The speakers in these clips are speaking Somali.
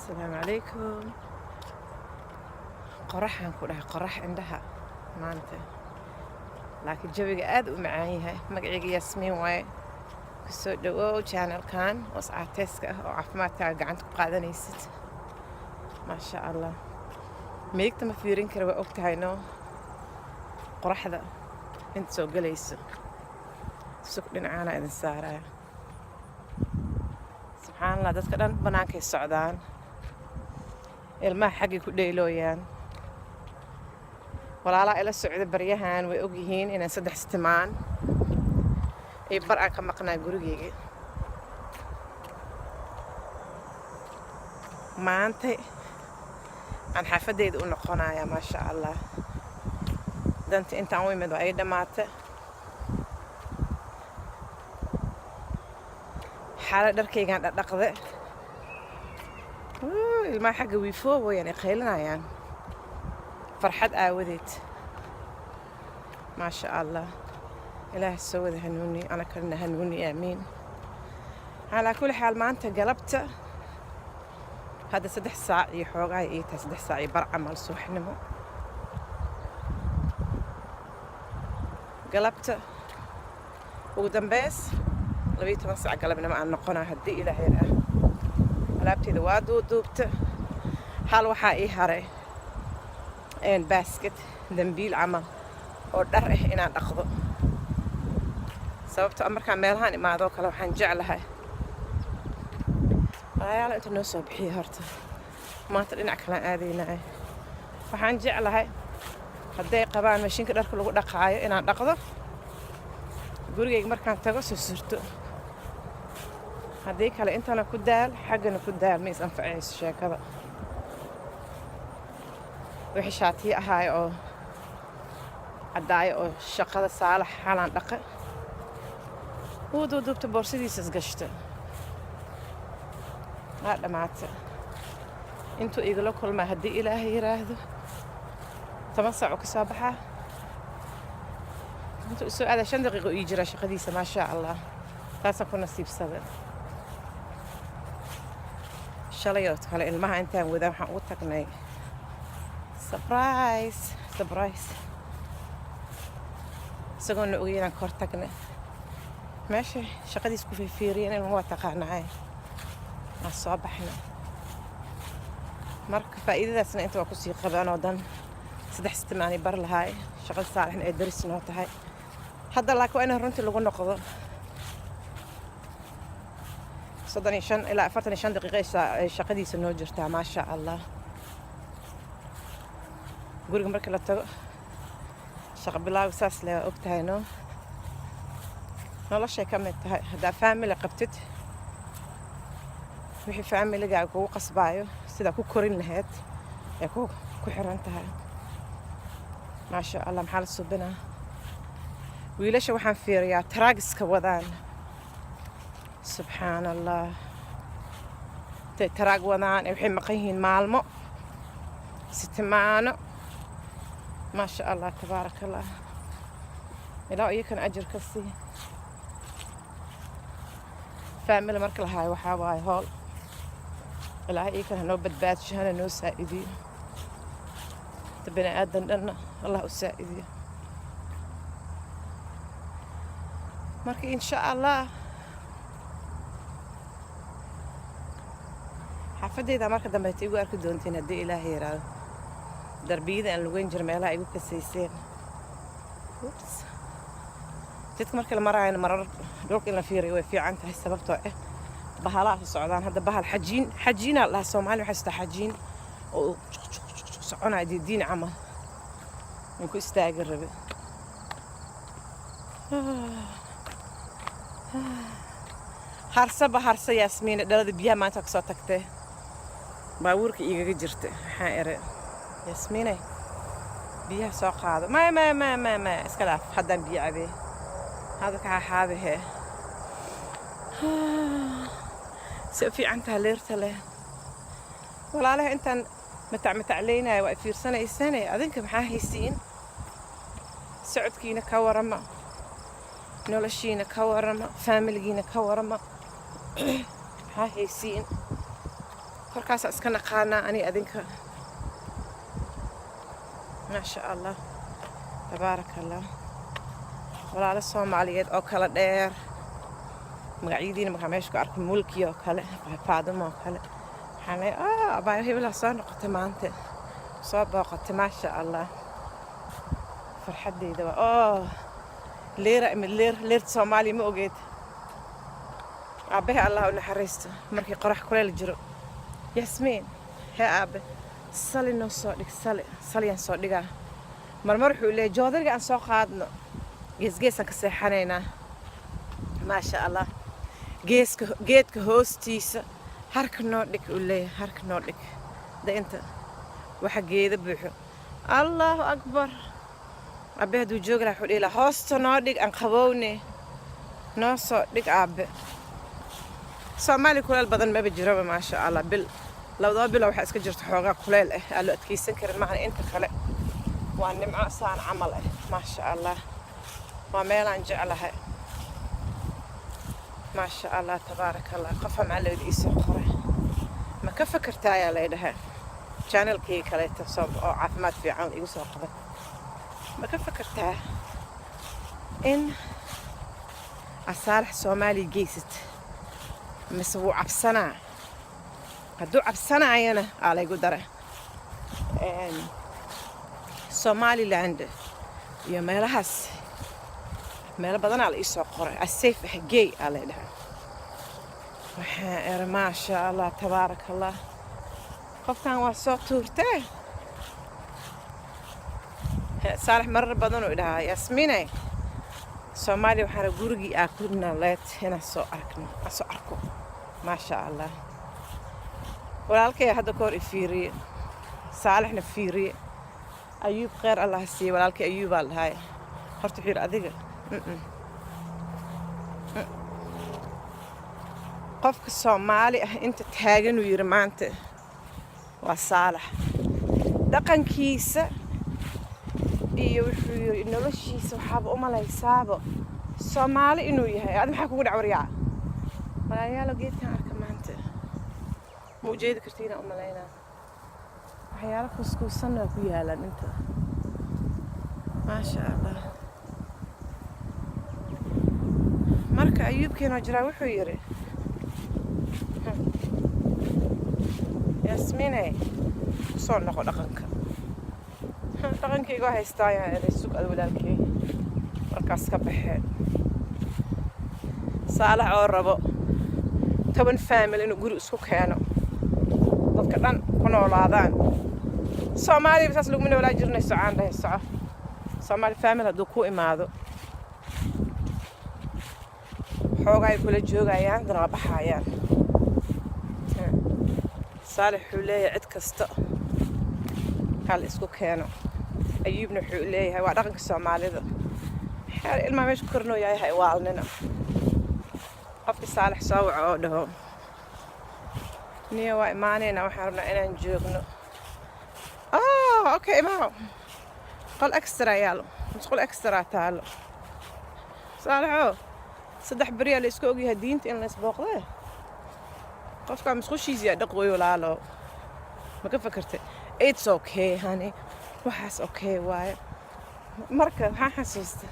Asalaamu calaykum. Qoraxaan ku dhahay, qorax indhaha maanta, laakiin jawiga aad u macaan yahay. Magacayga Yaasmiin waaye. Kusoo dhawow channelkan oo iscaateyska ah oo caafimaadkaaga gacanta ku qaadanaysid. Maasha Allah, midigta ma fiirin kara, waa og tahay no, qoraxda inta soo gelayso. Sug, dhinacaana idin saaraya. Subxaan Allah, dadka dhan bannaankay socdaan, ilmaha xaggay ku dheelooyaan. Walaalaa ila socda baryahan way ogyihiin inaan 3 sitimaan iyo bar aan ka maqnaa gurigeyga. Maanta aan xaafadeyda u noqonayaa, maasha Allah. Danta intaan u imid waa ay dhammaata. Xaala dharkaygaan dhaqdhaqde. Ilmaha xagga wiifoobayaan, ay qaylinayaan farxad aawadeed. Maasha Allah, Ilaah soo wada hanuuni, ana kalena hanuuni, aamiin. Calaa kulli xaal, maanta galabta hadda 3 saac iyo xoogaha ii tahay, 3 saac iyo bar camal subaxnimo. Galabta ugu dambeys 12 saac galabnimo aan noqonaa, haddii Ilaahay ah. Alaabteeda waa duuduubta. Hal waxaa ii haray basket, dambiil camal oo dhar ah inaan dhaqdo, sababto markaan meelahaan imaadoo kale waxaan jeclahay walaalayaal inta noo soo bixiya. Horta maanta dhinac kalaan aadaynaya. Waxaan jeclahay hadday qabaan mashiinka dharka lagu dhaqaayo inaan dhaqdo gurigayga markaan tago, soo surto. Haddii kale intana ku daal, xaggana ku daal, ma is anfacayso sheekada. Wixii shaatiyo ahaay oo caddaayo oo shaqada Saalax xalaan dhaqa, wuu duuduubta, boorsadiisas gashta, waa dhammaata. Intuu igala kulmaa, haddii Ilaahay yidhaahdo, 10 saac uu ka soo baxaa. Intuu isoo aadaa 5 daqiiqo ii jiraa shaqadiisa. Maasha Allah, taasaan ku nasiibsada. Shalay oo kale ilmaha intaan wadaa waxaan ugu tagnay surprise, surprise, isagoona ogay inaan kor tagnay meesha shaqadiis ku fiirfiiriyeen. Ilma waa taqaanaaye, aan soo baxnay. Marka faa'iidadaasna inta waa kusii qabaan oo dan 3 sitimaani bar lahaay, shaqada Saalixna ay daris noo tahay hadda. Laakiin waa in runtii lagu noqdo 35 ilaa 45 daqiiqo ay shaqadiisa noo jirtaa. Maasha Allah, guriga marka la tago shaqo bilaawi saas le, waa og tahay no, noloshay ka mid tahay. Haddaa family qabtid, wixii familigaaga kugu qasbaayo sidaa ku korin lahayd ee ku xiran tahay. Maasha Allah, maxaa la subinaa? Wiilasha waxaan fiiriyaa truckiska wadaan. Subxaan Allah, intay truck wadaan ee waxay maqan yihiin maalmo, sitimaano. Maasha Allah, tabaaraka Allah, ilaa iyakana ajir ka sii. Family marka la haayo waxaa waaye hool. Ilaahay iyakana hanoo badbaadsho, hana noo saa'idiyo. Inta bini aadan dhanna Allah u saa'idiyo. Marka insha Allah xaafadeyda marka dambeeta igu arki doontiin, haddii Ilaahay yiraahdo. Darbiyada aan lugeyn jira, meelaha igu kasayseen. Oops. Jidka marka la maraayana marar dhulka in la fiiriyo way fiican tahay, sababtoo ah bahalaha soo socdaan hadda. Bahal xajiin, xajiinaa la dhahaa Soomaali, waxay sitaa xajiin oo soconaya, diidiin camal aan ku istaagi rabe. Harsaba harsa, Yaasmiina, dhalada biyaha maanta kasoo tagtee baabuurka igaga jirta. Waxaan ere, "Yaasmiine, biyaha soo qaado." "Maya, maya, maya, maya, maya, iska dhaaf, haddaan biyo cabee." Hadalka xaaxaabihe si u fiican taha leerta leh. Walaalaha, intaan matac matacleynaya waa fiirsanaysane. Adinka maxaa haysiin? Socodkiina ka warama, noloshiina ka warama, faamiligiina ka warama, maxaa haysiin? Korkaasa iska naqaanaa ani adinka. Maasha Allah, tabaaraka Allah. Walaalo Soomaaliyeed oo kala dheer, magacyadiina markaa meesha ku arko, Mulki oo kale, Faadimo oo kale, waxaan leeyahay, "Ah, abaayo hebelaa soo noqotay maanta, soo booqatay." Maasha Allah, farxaddeyda waa oh leera imid leer leerta Soomaaliya. Ma ogeed, aabbahe Allah u naxariisto, markii qorax kuleel jiro, "Yasmiin, hee aabe, sali noo soo dhig, sali." Saliyaan soo dhigaa. Marmar wuxuu leeyahy, "Joodariga aan soo qaadno, geesgeesaan ka seexanaynaa." Maasha Allah, geeska geedka hoostiisa harka noo dhig, uu leeyahay, "Harka noo dhig." Da inta waxa geeda buuxo. Allahu akbar! Aabe hadduu joogi lahaa, wuxuu dhihi lahaa, "Hoosta noo dhig, aan qabowne, noo soo dhig, aabe." Soomaaliya kuleel badan maba jiraba, maasha Allah. Bil, labadaba bilo waxaa iska jirta xoogaa kuleel ah aan loo adkeysan karin macna. Inta kale waa nimco saan camal ah. Maasha Allah, waa meelaan jeclahay. Maasha Allah, tabaaraka Allah. Qofa macalooda iisoo qoray, "Ma ka fakertaa?" ayaa lay dhahay. Channelkii kaleeto oo caafimaad fiican igu soo qoray, "Ma ka fakertaa in Asaalax Soomaaliya geysat mise wuu cabsanaa?" Hadduu cabsanaayana aa laygu daray Somaliland iyo meelahaas, meelo badanaa la iisoo qoray, asafe ah gey aa lay dhahay. Waxaan eri, maasha Allah, tabaaraka Allah, qofkan waa soo tuurtee. Saalax marar badan uu idhahaa, "Yasmiine, Soomaaliya waxaana gurigii aa ku nooleed inaan soo arkno, aan soo arko." Maasha Allah, walaalkay hadda ka hor i fiiriye, Saalixna fiiriye, Ayuub, kheyr Allah siiye, walaalkay Ayuubaa dhahay. Horta wuxuu yidhi, "Adiga Qofka Soomaali ah inta taaganuu yidhi maanta waa Saalax, dhaqankiisa iyo," wuxuu yidhi, "noloshiisa waxaaba u malaysaaba Soomaali inuu yahay. Adi maxaa kugu dhac?" Waryaa walaalayaalo, geedkan arka maanta, ma ujeedi kartiina u malaynaa. Waxyaalo kuuskuusanna ku yaalaan inta. Maasha Allah. Marka Ayuubkeenoo jiraa wuxuu yidhi, "Yasmiine, kusoo noqo dhaqanka." Dhaqankayga waa haystaa ayaan eray. Sug ad walaalkey markaas ka baxeen. Saalax oo rabo 10 family inuu guri isku keeno, dadka dhan ku noolaadaan. Soomaaliya saas laguma noolaa jirnay. Socaan dhahay, soco. Soomaali family hadduu ku imaado, xoogaa ay kula joogayaan, haddana waa baxayaan. Saalax wuxuu leeyahay, cid kasta hal isku keeno. Ayuubna wuxuu leeyahay, waa dhaqanka Soomaalida. Xeer ilmaa meesha ku kornoo yahay, ha iwaalnina. Qofkii Saalax soo waco oo dhaho, "Niyo, waa imaanayna, waxaan rabnaa inaan joogno," "Oh, okay, imaaw." Qol extra yaalo, musqul extra taalo. Saalaxoo 3 beriyaa la isku ogyahay diinta in la isbooqdee. Qofkaa musqushiisa yaa dhaqooyo. Walaalo, ma ka fakartay? It's okay, honey, waxaas okay waaye. Marka waxaan xasuusta,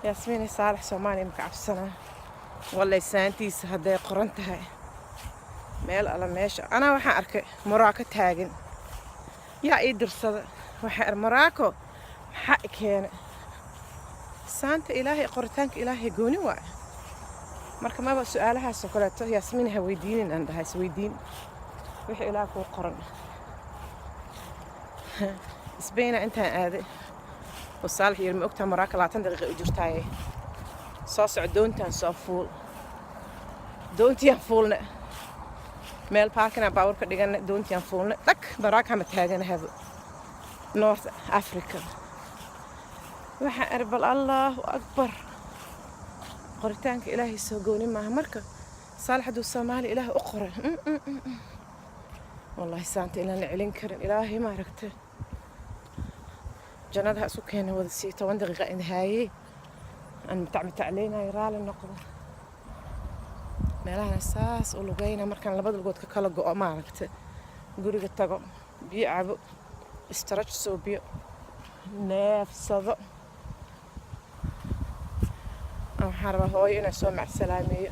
Yaasmiine, Saalax Soomaaliya maka cabsanaa? Wallay saantiisa hadday qoran tahay meel alla meesha. Anaa waxaan arkay Maraako taagan, yaa ii dirsada. Waxaan ar Maraako, maxaa i keenay? Saanta Ilaahay, qoritaanka Ilaahay gooni waaye. Marka maba su-aalahaasoo kaleeto Yaasmiin ha weydiinin, aan dhahay. Isweydiin wixii Ilaah kuu qoran. Isbayna intaan aaday oo Saalax yiri, "Ma ogtaa Maraaka 20 daqiiqa u jirtaaye? Soo soco, doontaan soo fuul." Doontiyaan fuulne, meel parkingaan baabuur ka dhigana, doontiyaan fuulne, dhag, Maraaka ma taaganahaba, North Africa. Waxaan ari, bal Allahu akbar, qoritaanka Ilaahay soo gooni maaha. Marka Saalax hadduu Soomaali Ilaah u qoray, wallahi saanta inaan la celin karin. Ilaahay maaragtay jannada ha isu keena wada sii. 10 daqiiqa in haayey aan matacmatacleynayo, raali noqdo. Meelahana saas u lugayna markaan labada lugood ka kala go'o, maaragta, guriga tago, biyo cabo, stretch suubiyo, neefsado. Waxaan rabaa hooyo inaan soo macsalaameeyo.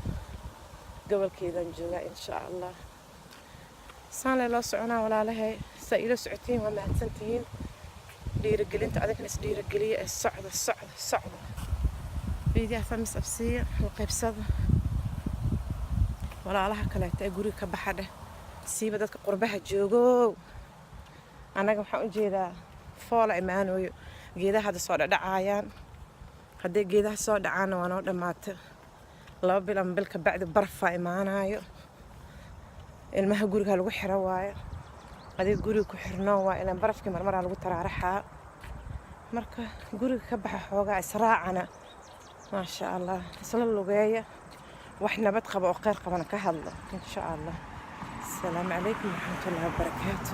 Gobolkeedaan joogaa, insha Allah. Saan lee loo soconaa, walaalahay. Saa ila socotiin, waa mahadsantihiin. Dhiirigelinta adinkana is dhiirigeliya ee socda, socda, socda. Fiidiyaha thumbs up siiya, la qaybsada walaalaha kaleeta ee guriga ka baxa dheh, siiba dadka qurbaha joogo. Annaga waxaan u jeedaa fall-a imaanooyo, geedaha hadda soo dhadhacaayaan. Hadday geedaha soo dhacaanna, waa noo dhammaata. 2 bil ama bil ka bacdi barfaa imaanaayo. Ilmaha guriga lagu xiro waayo, adiga guriga ku xirnoo waa ilaan barafkii marmaraa lagu taraaraxaa. Marka guriga ka baxa, xoogaa israacana, maasha Allah, isla lugeeya, wax nabad qaba oo kheyr qabana ka hadlo, insha Allah. Asalaamu calaykum waraxmatullahi wabarakaatu.